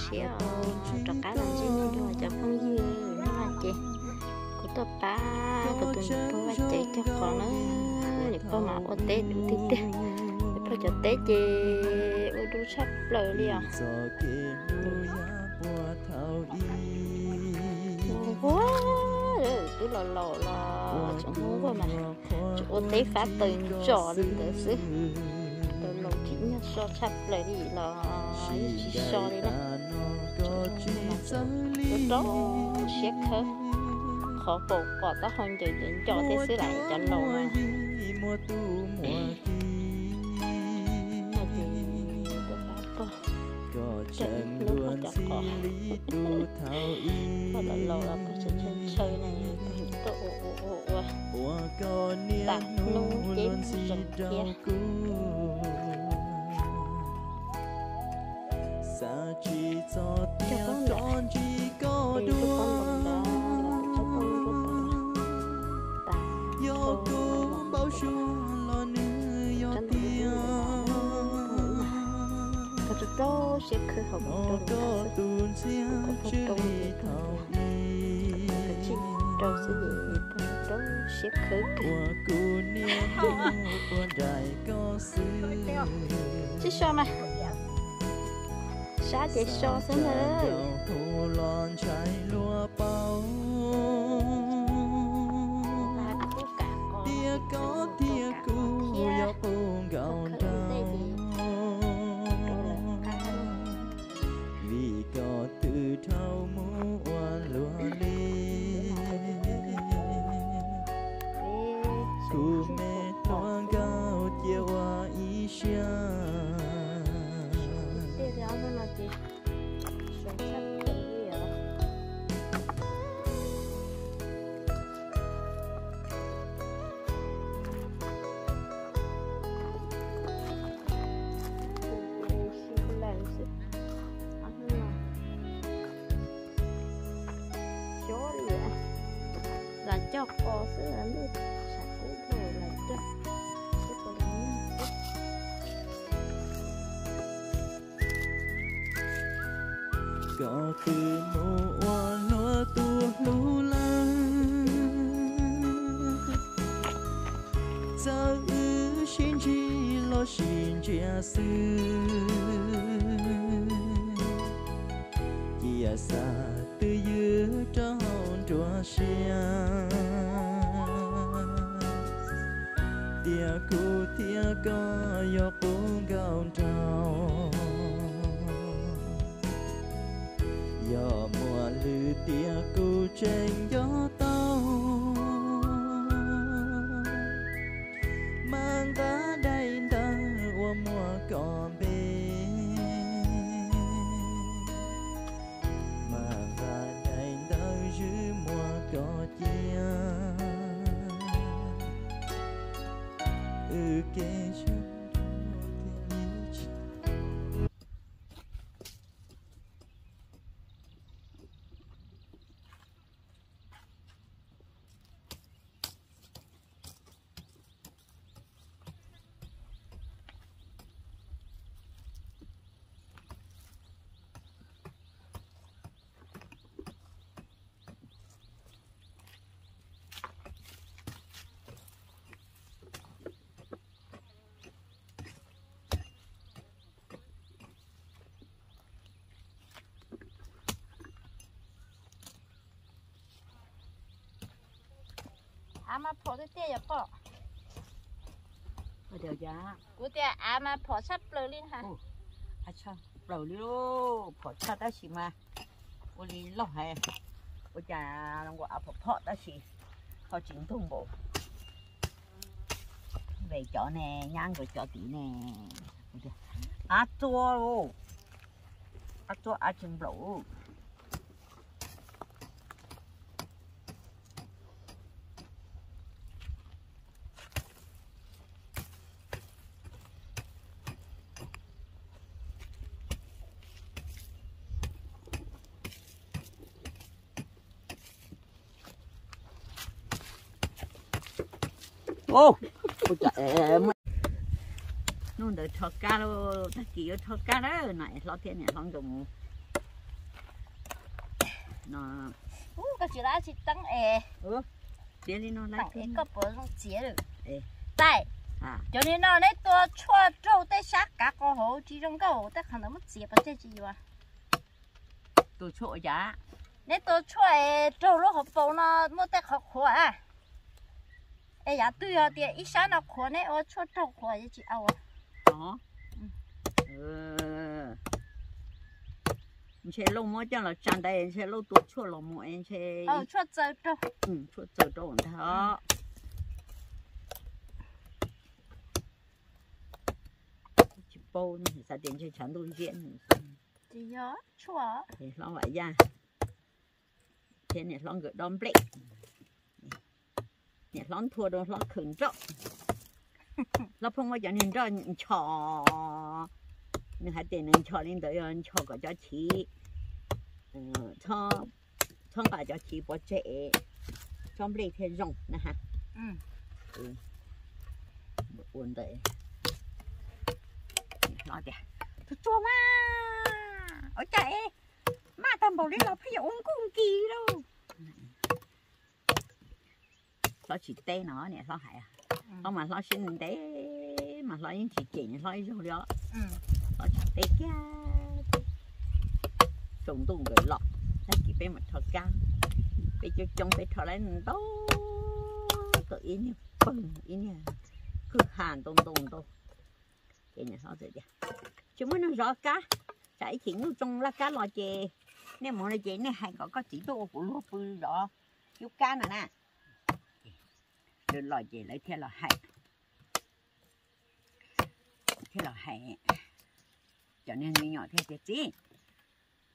Siab rov qab los ntsib nej dua cov phooj ywg, hnub no ces kuv tuaj pab kuv tus niam pog Vaj Cev cog qos na. Niam pog mas ua teb dub tiag tiag, niam pog cov teb ces ua dub tshaj plaws li os. Nquag, twb laus laus los tseem nquag mas tseem ua teb fab taws ntsos li ntawd xwb. Laus laus tsim nyog so tshaj plaws li los yeej tsis so li na. Rau siab khawb, qhov paum pom taub hau ncaws ncaws nco thiab xwb lam cov laus. Pog, pog laus laus los pog tseem ntshaw ntshaw ne, pog tuaj ua ua ua ua tas hnub ces mus zeem thiab. Cog pob nram, cog pob nram, cog pob nram, tas, cog pob nram, rau rau siab khawb hauv rau nram xwb, rau rau xwb, rau siab khawb kawg. Tsis so mas, sab ces so xwb ntag. Tiag koj tiag kuv yog qub nkaus nraug, vim koj twb dhau mus ua luaj li. Kuv me hluas nkauj cia ua ib siab. Xyov li, lam cog qos xwb, lub tshav kub dhau lam cog. Koj twb mus ua luag tus hlub lawm, txawm wb sib ntsib los sis ntsia xwb, cia xav twj ywm rau hauv nruab siab, tiam kuv thiab koj yog qub nkaus nraug. Yog muaj lwm tiam kuv tseem nco tau, mas nqa daim ntawv uas muaj koj npe, mas nqa daim ntawv zwm muaj koj cia. Wb kev Av mas phom tiag tiag yom pog? Kuv tias av mas phom tshaj plaws li ha. Tshaj plaws li, phom tshaj tab sis mas ua li loj hais, ua cas ua av phom phom tab sis ho tsis ntug npaum. Ve cov ne, nyab nkawd cov tid ne. Av txua, av txua av tsis nplaum. Hnub ntawd rho kab lauj, tag kis yuav rho kab na, no es hlob thiab niam hlob nkawd mus No, koj tsis lab tsis teeb es, txiav li no lawm es koj puas zoo txiav lawm? Tais, cov niag no neb tua tshuaj raug tej sab kav qhov hauv tsis zoo nkauj, tej qhov ntawd muab txiav pov tseg tsis yuav. Tua tshuaj ua cas? Neb tua tshuaj es raug lub hauv paus no muaj tej qhov qhuav. Es yav twg yog tias ib sab no qhuav neb ua tshuaj raug qhuav yeej tsis au. Ntshe Lauj muab coj los tsa ntawd, ntshe Lauj tua tshuaj los mus es ntshe tshuaj txaws rau ntag. Tsis paub, xav tias ntshe tshav ntuj ziab. Hlob Vam Yaj thiab niam hlob nkawd dob nplej. Niam hlob nthua rau hlob khaws nroj. Hlob Phooj muab cov niag nroj nchos, nws hais tias nws nchos li ntawd yog nchos kom cov chiv txhob nqa cov chiv pov tseg es tsob nplej thiaj zoo na ha. Ua ntawd, hlob tias, tus tsuag mas ua cas es maj tag npaum li los pheej yuav ua nkuj nkis lauj. Hlob tsis teb no niam hlob hais, hlob mas hlob siab ntev mas hlob yeej tsis cem hlob ib zaug li os. Hlob tsis teb kiag. Tsaus ntuj nkawd los, tag kis peb mam rho kab. Peb coob coob peb rho lawm ntau, tau ib niag pawg ib niag kwj ha ntau ntau ntau. Ces niam hlob txawm tias, tsis muaj neeg zov kab, tsam ib chim nyuj tsoo laj kab los ces nej mus no ces nej hais kom koj txiv tuaj ua kuv luag pw zov yub kab no na. Lawv los ces lawv thiaj los hais, thiaj los hais, cov niag me nyuam thiaj tias, txiv,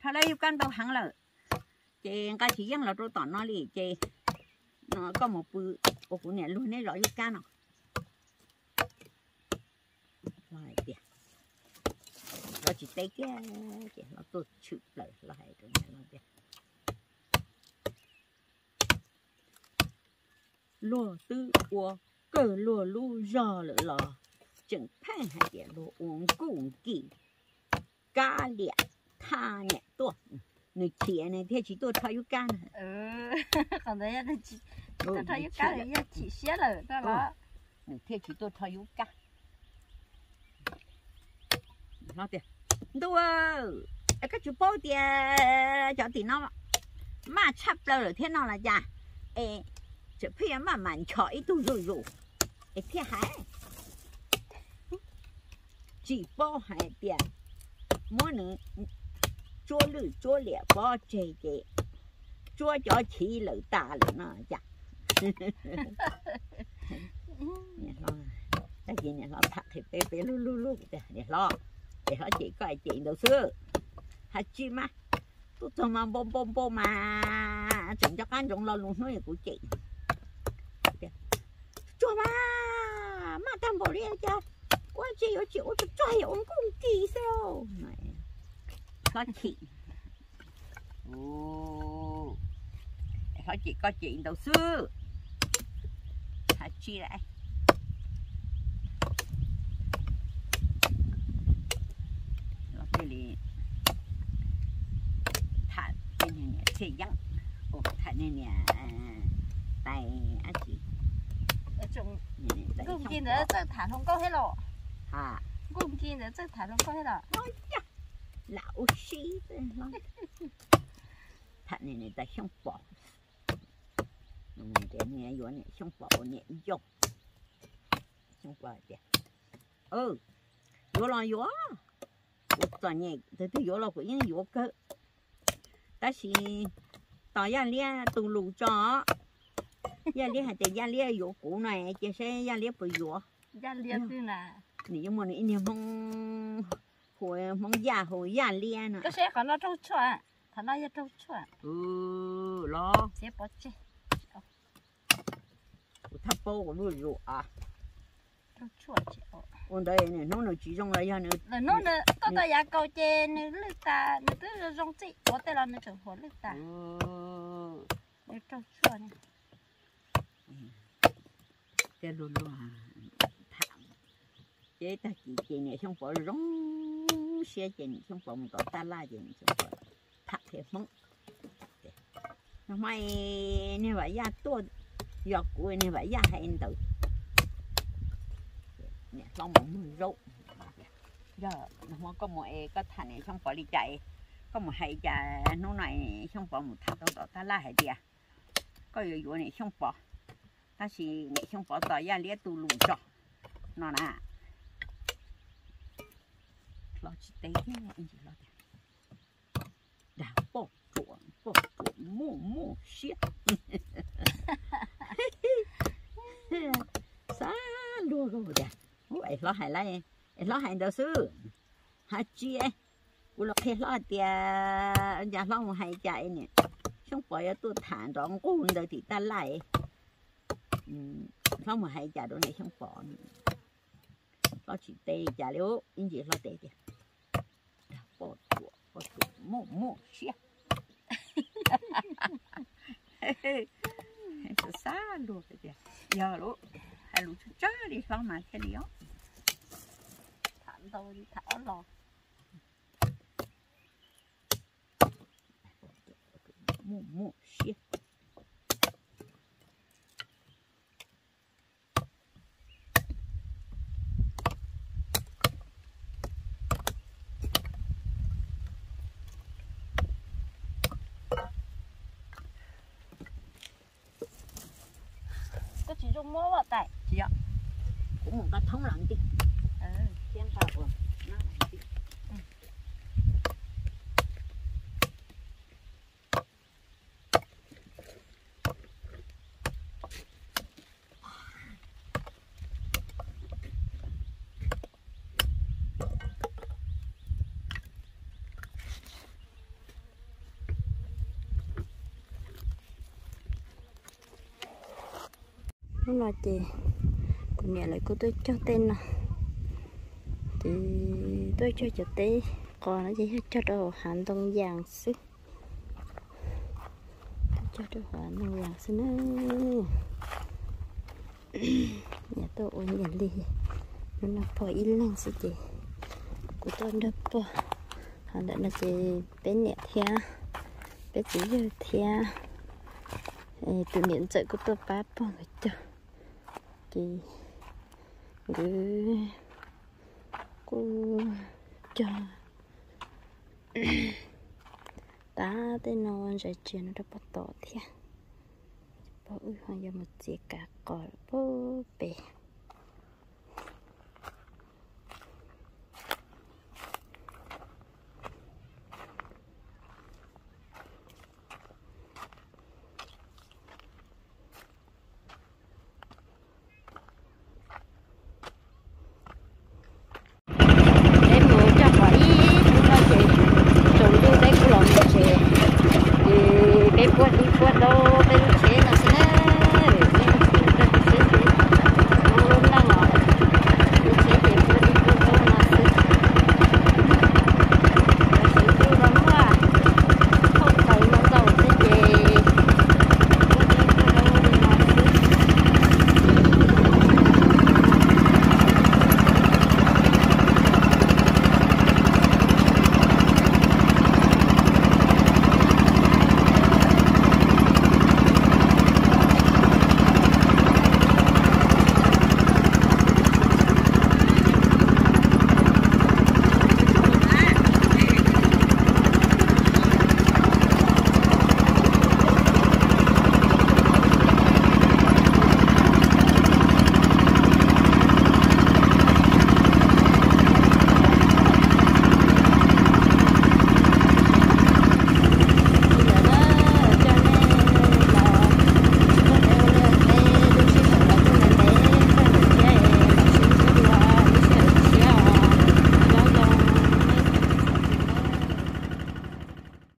rho lawm yub kab ntau heev lawm, ces nqa tsis yeej los rau tom no li ces koj mus pw ua kuv niam luag neb zov yub kab no. Hlob hais tias, hlob tsis teb kiag, ces hlob tuaj tshwm plaws hlob hais rau niam hlob tias, luag twb ua kawg luag lub zog lawm los tseem pheej hais tias luag ua nkuj nkis kab liam thaj niam tuaj. Nws khiav nws thiaj tsis tuaj rho yub kab na. Qhov ntawd yog nws tsis tuaj rho yub kab, yog chim siab lawm no los nws thiaj tsis tuaj rho yub kab. Hlob tias, ntuj, es koj tsis paub tias cov tim no maj tshaj plaws lawm thiab no los cas? Es tseem pheej yuav maj mam nchos ib tug zuj zus es thiaj hais. Tsis paub hais tias muab nws tsuab lwj tsuab liam pov tseg ces tsuab cov chiv lawm tas lawm no cas. Tag kis niam hlob tham qhia peb, peb lug lug lug tias, niam hlob, es hlob cem koj cem ntawd xwb. Hais tsis mas, tuaj txog mas npau npau npau mas tseem nco qab ntsoov lo lus hnub kuv cem. Tsuag mas, maj tag npaum li cas, ua tsis yuav tsis ua, tsuag tsuag yuav ua nkuj nkis xwb. Hlob chim, hlob cem koj cem ntawd xwb. Hais tsis lawm. Los thiaj li tham niag niam Txhiaj Yeeb, tham niag niam tais dab tsi, Nkauj Nkis ntawd txawj tham hluas nkauj thiab los? Nkauj Nkis ntawd txawj tham hluas nkauj thiab los? Lam ua si, tham niam niam tais Xyooj Pov, yuav niam Xyooj Pov ua niam yau. Xyooj Pov hais tias, yuav los yuav, kuv txom nyem, tus twg yuav los kuv yeej yuav kawg. Tab sis tos Yaj Liab tu lus tso. Yaj Liab hais tias Yaj Liab yuav kuv no, cia seb Yaj Liab puas yuav. Nws yeej muaj nws ib niag Hmoob, hu Hmoob Yaj, hu Yaj Liab no. Qhov no yog raug tshuaj. Los, kuv thaj paub kuv zuj zus. Ua ntawd nws hnub nws tsis zoo los yog nws, hnub nws tuaj tau yav kaus ces nws lwj tas, nws twb zoo txij ua tej los nws tseem huam lwj tas. Nws raug tshuaj. Thiaj luag luag tham, ces tag kis ces niam Xyooj Pov zoo siab ces niam Xyooj Pov mus tom taj laj ces niam Xyooj Pov tham qhia Hmoob. Nag hmo niag Vam Yaj tuaj, yog kuv niag Vam Yaj hais ntawd. Niam hlob mus muag zaub. Yog nag hmo koj mus es koj tham niam Xyooj Pov li cas, koj mus hais cas hnub no Xyooj Pov mus tham tau tom tab laj hais tias koj yuav yuav niam Xyooj Pov, tab sis niam Xyooj Pov tos Yaj Liab tu lus zog no na. Hlob tsis teb thiab, ntsis hlob tias, dag poj ruam, poj ruam muaj muaj siab. Xav luag tias, es hlob hais lawm, es hlob hais ntawd xwb, hais tsis, kuv los qhia hlob tias, cas hlob mus hais cas es niam Xyooj Pov yuav tuaj tham nrov nqug ntawd tim tab laj, hlob mus hais cas rau niam Xyooj Pov. Hlob tsis teb cas li, ib ntsis hlob teb tias, dag poj ruam, poj ruam muaj muaj siab. Xav xav luag tias, yog lub, hais lus tsawg tsawg li hlob mas thiaj li os. Tham ntau li tham ob los. Muaj muaj siab. Koj tsis zoo muab los tais. Tsis yog, kuv mus nqa thoob los ntij, thiab nqa ua na los ntij. Hnub no ces kuv niam lawv kuj tuaj cog tej no, ces tuaj cog cov teb qos no ces yog cog rau hauv hav ntoo yas xwb. Cog rau hauv ntoo yas xwb na. Niam tuaj ua niam li, hnub no pog ib leeg xwb ces kuv tuaj nrog pog. Ho ntawm no ces peb niam thiab peb txiv yawg thiab tus niam ntxawm kuj tuaj pab pog nkawd cog. Ces nkawd kuj cog tag tej no ntsa tsias no rau pog tom thiab. Pog wb ho yuav mus txiav kav qos pag pem.